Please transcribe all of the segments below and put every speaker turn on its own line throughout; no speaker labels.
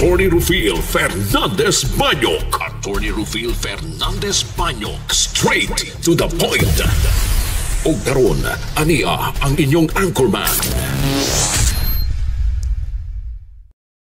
Attorney Rufil Fernandez Banyok. Attorney Rufil Fernandez Banyok. Straight to the point. Og karon, ania ang inyong anchorman.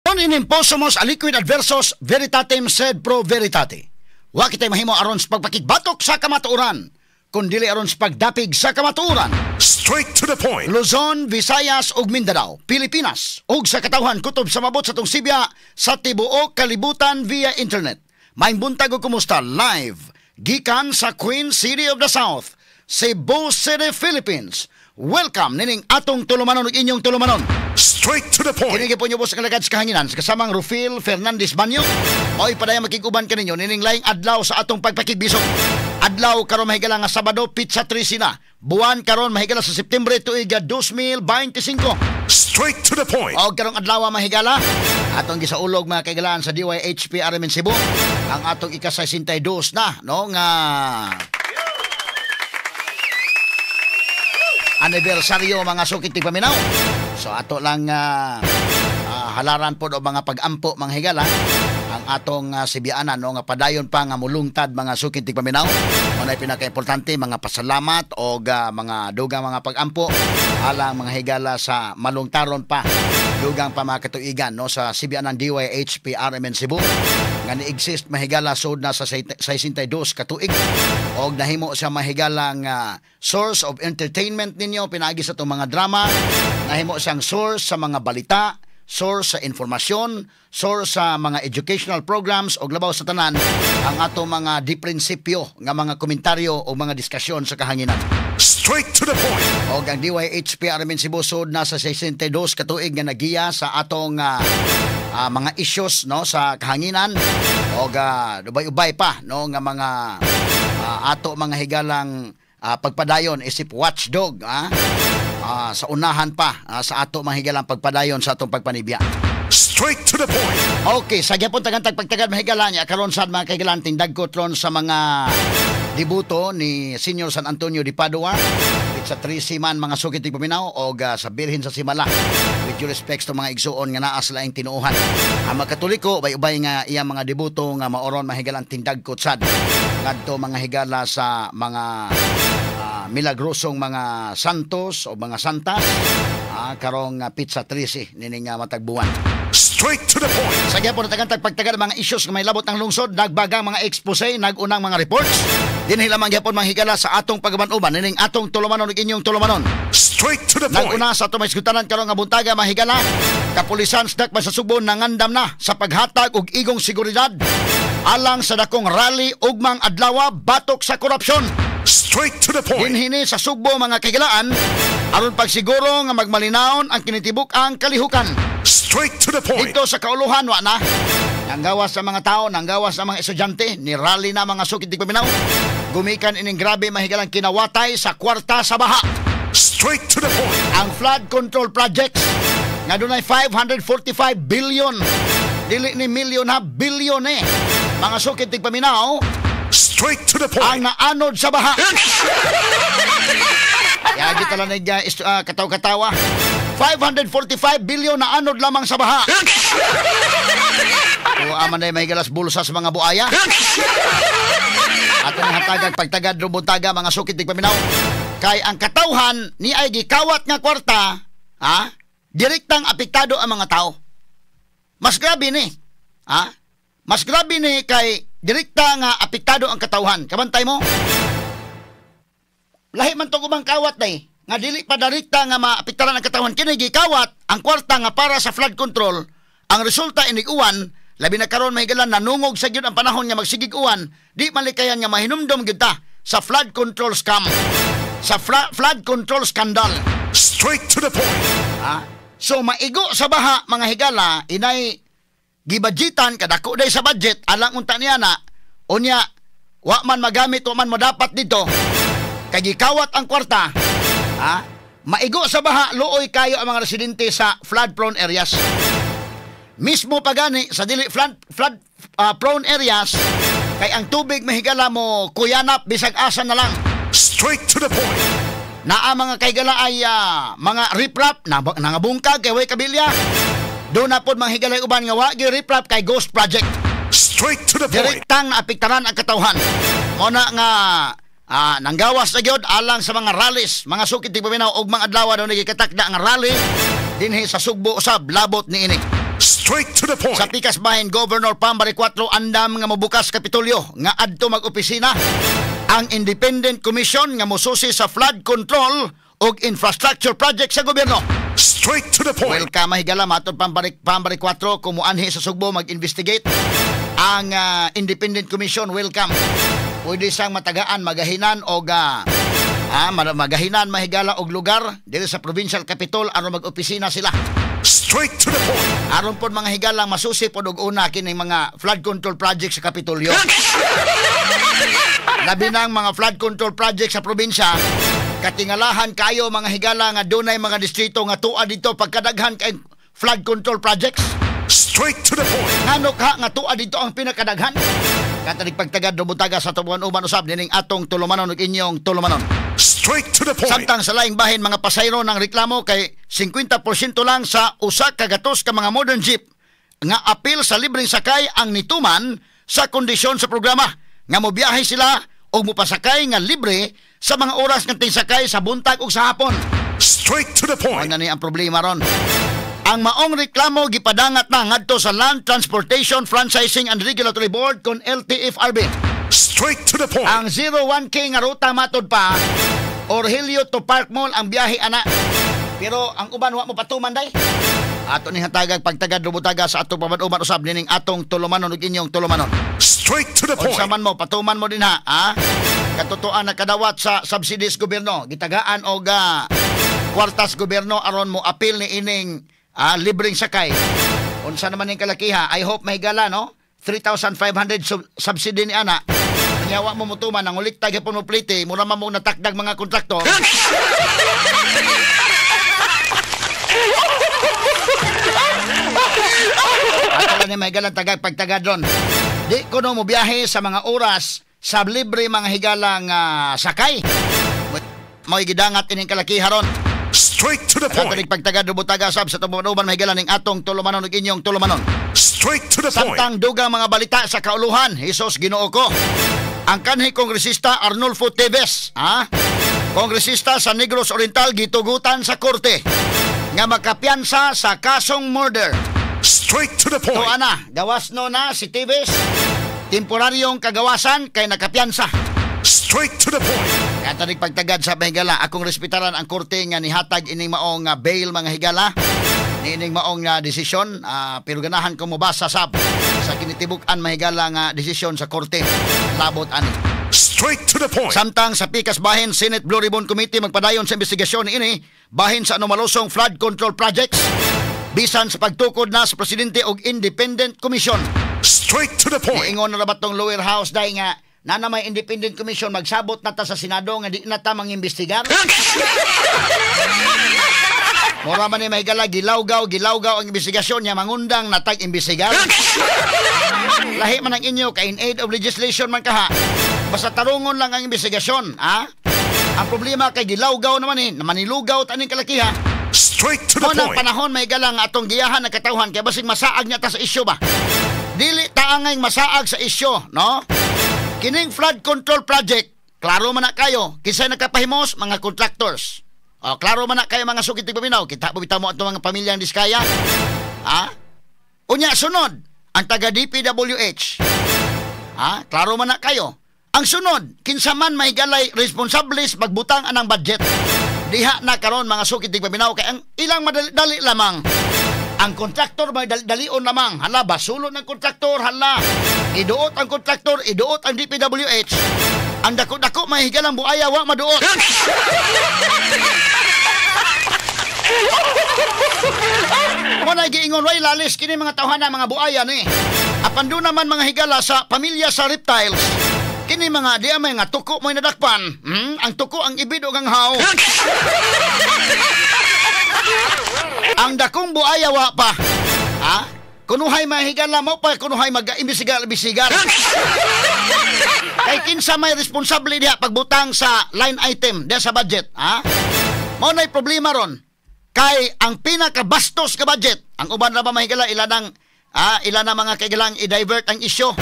Non in imposumos aliquid adversos veritatem sed pro veritate. Wa kitay mahimo aron sa pagpakigbatok sa kamatuoran, kundili aron sa pagdapig sa kamatuoran.
Straight to the point.
Luzon, Visayas ug Mindanao, Pilipinas ug sa katawhan kutob sa mabot sa tong sibya sa tibuok kalibutan via internet. Maayong buntag ug kumusta live gikan sa Queen City of the South, Cebu City, Philippines. Welcome nining atong tulumanon ug inyong tulumanon.
Straight to the point.
Kini gyapon sa kalagad sa kahanginan sa kasamang Rufil Fernandez Banyo. Oy padayang makig-uban kaninyo nining laing adlaw sa atong pagpakigbisog. Adlaw karon mahigala nga Sabado, pitsa 13 na. Buwan karon mahigala sa September tuig 2025.
Straight to the point.
Og karong adlaw mahigala atong gisaulog mga kaigalaan sa DYHP RMN Cebu ang atong ika-62 na no nga anibersaryo mga sukit tigpaminaw. So ato lang halaran po o mga pag-ampo mga higala ang atong sibyaanan no nga padayon pa nga mulungtad mga sukit tigpaminaw. Unay pinakaimportante mga pasalamat o mga dugang mga pag-ampo alang mga higala sa malungtaron pa dugang pa mga katuigan no sa sibyaanan DYHP RMN Cebu nga ni-exist mahigala sud na sa 62 katuig og nahimo siya mahigalang source of entertainment ninyo pinaagi sa itong mga drama, nahimo siyang source sa mga balita, source sa informasyon, source sa mga educational programs og labaw sa tanan ang atong mga diprinsipyo nga mga komentaryo o mga diskusyon sa kahanginan.
Straight to the point.
Og ang DYHP RMN Cebu sud na sa 62 katuig nga nagiya sa atong mga issues no sa kahanginan og ubay-ubay pa no nga mga ato mga higalang pagpadayon isip watchdog sa unahan pa sa ato mga higalang pagpadayon sa atong pagpanibya.
Straight to the point.
Okay, sa gyapon tagantag pagtagad mahigala niya karon sad mga kahigalan tindagkot ron sa mga debuto ni Senior San Antonio de Padua sa 3 man mga sukit tigpaminaw og sa Birhen sa Simala. With due respects to mga igsuon nga naa sa laing tinuohan. Ang mga Katoliko ubay-ubay nga iyang mga debuto nga maoron mahigalang tindagkot sad ngadto mga higala sa mga milagrosong mga santos o mga santas karong pizza 13 nining matag buwan.
Straight to the point.
Sa gyapon natagantag pagtagal mga issues nga may labot ang lungsod, nagbagang mga expose, nagunang mga reports. Dinhi lamang gyapon mga higala sa atong pagaban-uban nining atong tulumanon ug inyong tulumanon.
Straight to the point.
Naguna sa atong maisgutanan karon nga buntaga mga higala, kapulisan sa Dakba sa Sugbo nangandam na sa paghatag og igong seguridad alang sa dakong rally ugmang adlaw batok sa korupsyon.
Straight to the point.
Dinhini sa Sugbo mga kahigalaan aron pagsiguro nga magmalinawon ang kinitibuk-ang kalihukan.
Straight to the point.
Dito sa kauluhan wa na. Nanggawas sa mga tao, nanggawas sa mga estudyante, ni rally na mga sukit tigpaminaw. Gumikan ining grabe mahigalang kinawatay sa kwarta sa baha.
Straight to the point.
Ang flood control projects nga dunay 545 billion. Dili ni milyon ha, billion eh. Mga sukit tigpaminaw.
Straight to the point.
Ang naanod sa baha. Yagi tala na kataw-katawa. 545 billion na anod lamang sa baha. O aman na may galas bulsa sa mga buaya. Ato ng hatagan pagtagad rubuntaga mga sukit tigpaminaw. Kay ang katawhan ni ay gikawat nga kwarta, ha? Direktang apektado ang mga tao. Mas grabe ni. Ha? Mas grabe ni kay direkta nga apektado ang katawhan. Kabantay mo? Lahi man tong ubang kawat day nga dili pa direkta nga maapektaran ang katawhan, kini gikawat ang kwarta nga para sa flood control. Ang resulta inig uwan, labi na karon mahigalan nanungog sa gyud ang panahon nga magsigig uwan, di man likayan nga mahinumdom gyud ta sa flood control scam, sa flood control scandal.
Straight to the point.
Ha? So maigo sa baha mga higala inay gibadgetan kadako day sa budget alang unta niya na unya wa man magamit wa man modapat dito kay gikawat ang kwarta. Ha? Maigo sa baha, luoy kayo ang mga residente sa flood prone areas. Mismo pagani sa dili flood prone areas kay ang tubig mahigala mo kuyanap bisag asa na lang.
Straight to the point.
Naa mga kaigala ay mga riprap na nangabungkag kay way kabilya. Doon na pod mga higalay uban nga wa gyud riprap kay ghost project.
Straight to the point.
Direktang naapektaran ang katawhan. Mo na nga nanggawas na gyud alang sa mga rallies, mga sukit tigpaminaw og mga adlaw daw nagikatakda nga rally dinhi sa Sugbo usab labot niini.
Straight to the point.
Sa pikas bahin, Governor Pam Baricuatro andam nga mobukas Kapitolyo nga adto mag-opisina ang Independent Commission nga mosusi sa flood control ug infrastructure project sa gobyerno.
Straight to the point.
Welcome mahigala matod Pam Baricuatro kung muanhi sa Sugbo mag-investigate ang Independent Commission, welcome. Pwede siyang matagaan, magahinan og magahinan mahigala og lugar diri sa Provincial Capitol aron mag-opisina sila.
Straight to the point.
Aron pod mga higala masusi pod og una kining mga flood control project sa Kapitolyo. Labi na ang mga flood control project sa probinsya, katingalahan kayo mga higala nga dunay mga distrito nga tua dito pagkadaghan kay flood control projects.
Straight to the point.
Ngano ka nga tua dito ang pinakadaghan? Katanig pagtagad rubutaga sa tubuan uban usab nining atong tulumanon ug inyong tulumanon.
Straight to the point.
Samtang sa laing bahin mga pasayro ng reklamo kay 50% lang sa usa ka gatos ka mga modern jeep nga apil sa libreng sakay ang nituman sa kondisyon sa programa nga mobiyahe sila og mopasakay nga libre sa mga oras nga tingsakay sa buntag ug sa hapon.
Straight to the point.
Ano ni ang problema ron? Ang maong reklamo gipadangat na ngadto sa Land Transportation Franchising and Regulatory Board kon LTFRB.
Straight to the point.
Ang 01K nga ruta matod pa Orhelio to Park Mall ang biyahe ana. Pero ang uban wa mo patuman day. Ato ni hatagag pagtagad rubutaga sa atong paman-uban usab nining atong tulumanon ug inyong tulumanon.
Straight to the point.
Unsa man mo patuman mo din ha, ha? Katotoan nakadawat sa subsidies gobyerno, gitagaan og kwartas gobyerno aron mo apil ni ining libreng sakay. Unsa naman ning kalakiha? I hope mahigala no. 3,500 subsidy ni ana. Nyawa mo mutuman ang uliktag gyapon mo plite, mura man mo natakdag mga kontraktor. Ato lang ni mahigalang tagag pagtagad ron. Di ko no mobiyahe sa mga oras sa libre mga higalang sakay. Mo'y gidangat ining kalakiha ron.
Straight to the point.
Katolik pagtagad rubutaga sab sa tubuan mahigalan ning atong tulumanon ug inyong tulumanon.
Straight to the point.
Samtang dugang mga balita sa kauluhan, Hesus Ginoo ko. Ang kanhi kongresista Arnolfo Teves, ha? Kongresista sa Negros Oriental gitugutan sa korte nga makapiyansa sa kasong murder.
Straight to the point.
To ana, gawas no na si Teves, temporaryong kagawasan kay nakapiyansa.
Straight to the point.
Katanig pagtagad sa mahigala, akong respetaran ang korte nga nihatag ining maong bail mga higala, niining maong desisyon, pero ganahan ko mobasa sab sa kinitibuk-an mahigala nga desisyon sa korte labot ani.
Straight to the point.
Samtang sa pikas bahin, Senate Blue Ribbon Committee magpadayon sa investigasyon niini bahin sa anomalosong flood control projects bisan sa pagtukod na sa presidente og independent commission.
Straight to the point.
Niingon na ba tong lower house dahil nga na may independent commission magsabot na ta sa Senado nga di na ta mangimbestigar. Mura man ni mahigala gilawgaw ang investigasyon niya mangundang natag imbestigar. Lahi man ang inyo kay in aid of legislation man kaha. Basta tarungon lang ang investigasyon, ha? Ang problema kay gilawgaw naman eh, manilugaw taning kalakiha.
Straight to the
Mo nang
point.
panahon mahigala nga atong giyahan ang katawhan kay basig masaag niya ta sa isyu ba. Dili taangay masaag sa isyu, no? Kining flood control project, klaro man na kayo, kinsay nakapahimos mga contractors. O, klaro man na kayo mga sukit tigpaminaw, kita bitaw mo atong mga pamilyang Diskaya. Ha? Unya sunod, ang taga DPWH. Ha? Klaro man na kayo. Ang sunod, kinsa man mahigalay responsables pagbutang anang budget. Diha na karon mga sukit tigpaminaw kay ang ilang madali-dali lamang. Ang kontraktor may dalion lamang. Hala, basulon ang kontraktor, hala. Iduot ang kontraktor, iduot ang DPWH. Ang dako-dako may higalang buaya, wa maduot. Mo na giingon, way lalis kini mga tawhana, mga buaya ni. Apan doon naman mga higala sa pamilya sa reptiles. Kini mga di may nga tuko mo'y nadakpan. Ang tuko ang ibid og ang haw. Ang dakong buaya wa pa. Ha? Kunuhay mahigala mo pa, kunuhay mag-imbisigar-imbisigar. Kay kinsa may responsable diha pagbutang sa line item diha sa budget, ha? Mao na'y problema ron. Kay ang pinakabastos ka budget, ang uban ra ba mahigala ila nang ila na mga kaigalang i-divert ang isyu.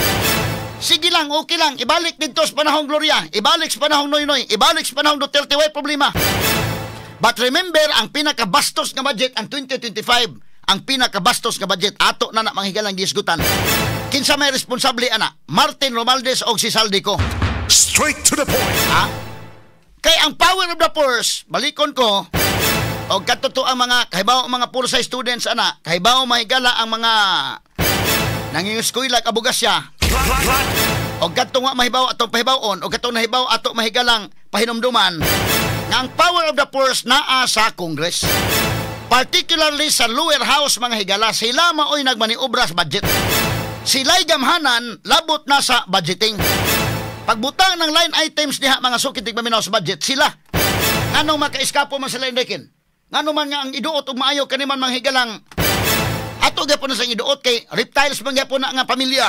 Sige lang, okay lang, ibalik dito sa panahong Gloria, ibalik sa panahong Noynoy, ibalik sa panahong Duterte, way problema. But remember, ang pinakabastos nga budget ang 2025, ang pinakabastos nga budget ato na na mga higalang gisgutan. Kinsa may responsable ana? Martin Romualdez og si Zaldy Co.
Straight to the point.
Ha? Kay ang power of the purse, balikon ko, og kadto ang mga kahibaw ang mga pursa students ana, kahibaw mahigala ang mga nangingiskwela abugasya. Og kadto nga mahibaw atong pahibawon, og kadto nahibaw ato mahigalang pahinumduman nga ang power of the purse naa sa Congress. Particularly sa lower house mga higala, sila maoy nagmaniobra sa budget. Sila'y gamhanan labot na sa budgeting. Pagbutang ng line items diha mga sukit tigpaminaw sa budget, sila. Nganong makaiskapo man sila indekin? Ngano man nga ang iduot og maayo kaniman mga higalang ato gyapon na sa iduot kay reptiles man gyapon na nga pamilya.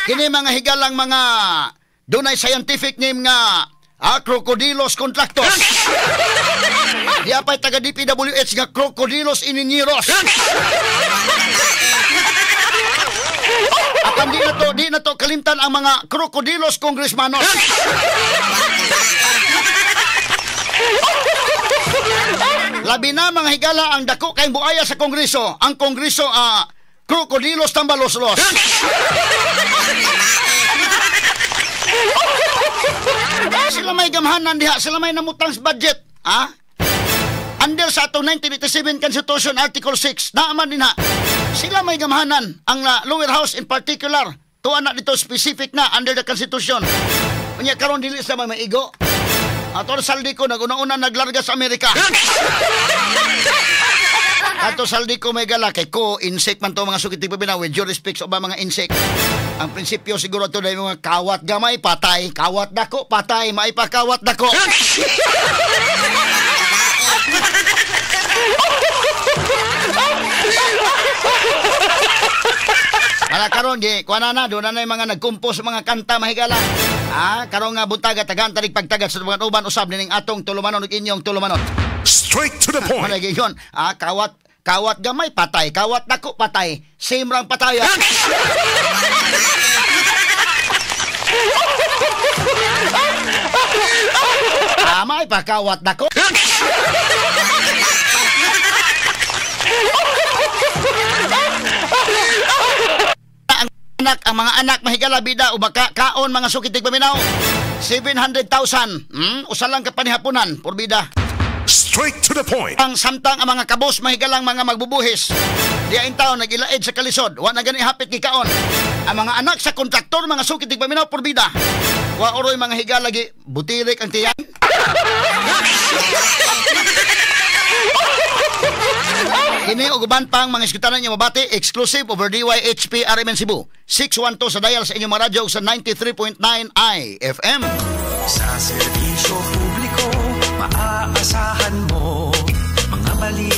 Kini mga higalang mga dunay scientific name nga Crocodilos contractos. Di apay taga DPWH nga Crocodilos Ininieros. Apan di na to kalimtan ang mga Crocodilos Congressmanos. Labi na mga higala ang dako kay buaya sa Kongreso. Ang Kongreso Crocodilos Tambaloslos. Sila may gamhanan diha, sila may namutang sa budget. Ha? Under sa atong 1987 Constitution Article 6, naaman din ha. Sila may gamhanan, ang lower house in particular. Tuwa na dito specific na under the Constitution. Unya karon dili sa may maigo. Ato Zaldy Co naguna-una naglarga sa Amerika. Ato Zaldy Co may gala kay ko insect man to mga sukit tigpabina with due respect sa mga insect. Ang prinsipyo siguro ito dahil mga kawat gamay patay, kawat dako patay, maipakawat dako. Para karon di kuha na doon na yung mga nagkumpos mga kanta mahigala. Karon nga buntaga tagaan tarig pagtagad sa mga uban usab nining atong tulumanon ug inyong tulumanon.
Straight to the point.
Manay giyon, kawat kawat gamay patay, kawat dako patay, same rang pataya. May pakawat dako. Anak, ang mga anak mahigala bida o baka kaon mga sukitig paminaw 700,000 usa lang ka panihaponan por bida.
Straight to the point.
Ang samtang ang mga kabos mahigalang mga magbubuhis diya in taon nagilaid sa kalisod, wa na gani hapit gikaon. Ang mga anak sa kontraktor mga sukitig paminaw por bida. Wa oroy mga higala gi butirik ang tiyan. Kini og uban pang mga iskutanan niyo mabati exclusive over DYHP RMN Cebu 612 sa dial sa inyong mga radyo sa 93.9 IFM.
Sa serbisyo publiko, maaasahan mo mga balita.